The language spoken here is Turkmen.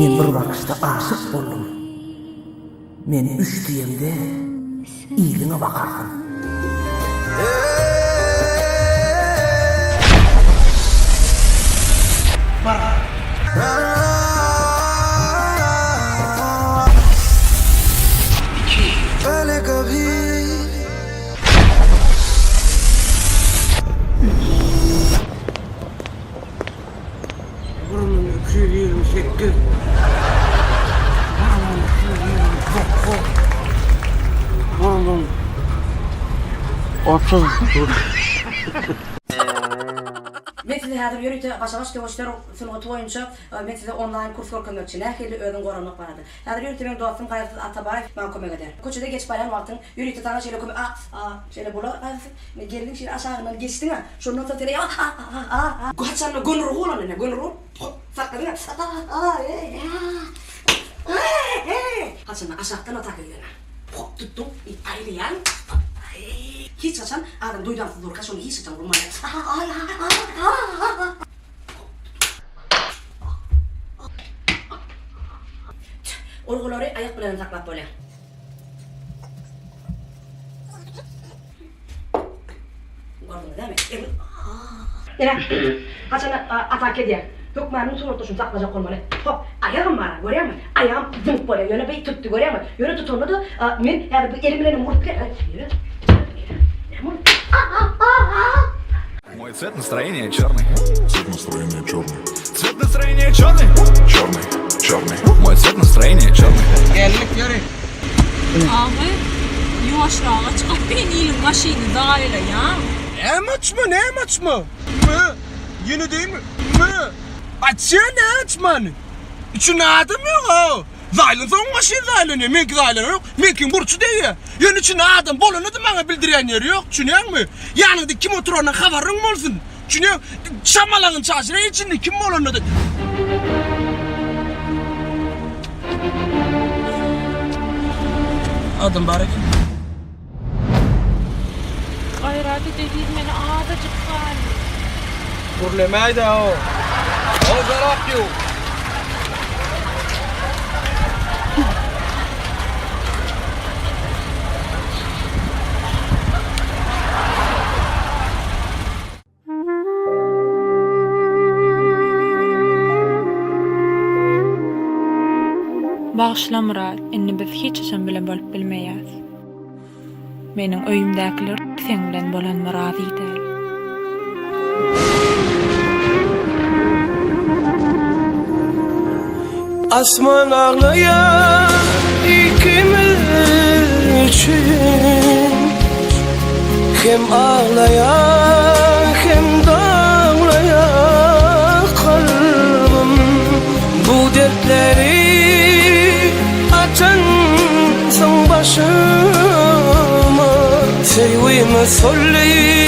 Men bir bakyşda aşyk boldum. Men üç diýemde yzyňa bakarsyň. Bir. Iki. 1228, 1229, 1031. Men size häzir ýörite başa-baş söweşler sungaty boýunça men size onlaýn kurs görkezmekçi, nähili özüňi goramak barada. Häzir ýörite meň dostum Gaýgysyz Atabaýew maňa kömek eder. Köçede geçip barýan wagtyň ýörite saňa şeýle kömek a a şeýle bolar Gaýgysyz. Ine geldiň şeýle aşagyndan geçdiň-ä, şondan soň seni a a a a haçanda gönurgy bolan ine gönurgy hop sakladyň-a a a e a e e haçanda aşakdan ataka gelýän-ä hop tutduň i aýlaýaň hiç haçan adam duýdansyz durka şony hiç haçan urmaýar a a a a a. Urgulary aýak bilenem saklap bolýar. Gördüňiz dämi? Ine, haçanda ataka edýär. Hökmanyň suratda şuny saklajak bolmaly. Hop, aýagam bar-a, görýäňmi? Aýagam zyňk bolýar. Ýöne beý tutdy, görýäňmi? Ýöne tutanda-da men häzir bu elim bilenem urup bilerin. Näme boldy? Мой цвет настроения черный. Цвет настроения черный. Цвет настроения черный. Черный, черный. Мой цвет настроения черный. Geldik ýöri. Abi, ýuwaşraga çykyp men iliň maşynyny zaýalaýaň. Näme açma, näme açma? Mü? Ýene deými? Mü? Açýa nä açmany? Içinde adam ýok-ow. Zaýlansoň maşyn zaýlanýar, meňki zaýlananok, meňkiň burçy degýär. Ýöne içinde adam bolany-da maňa bildirýän ýeri ýok, düşünýäňmi? Ýanyňda kim oturanyna habaryň bolsun. Düşünýäň? Şamalagyny çaşyraý içinde kim bolanyna-da. Adam bar eken. Gaýrat et Eziz meni azajyk galdy. Gürlemäýdä o. O garak ýu. Bagyşla Myrat, indi biz hiç haçan bile bolup bilmeýäs. Meniň öýümdäkiler seň bilen bolanyma razy däl. Asman aglaýar ikimiz üçin Hem aglaýar hem daglaýar kalbym Bu dertleri atansyň başyma Söýgimiz soldy.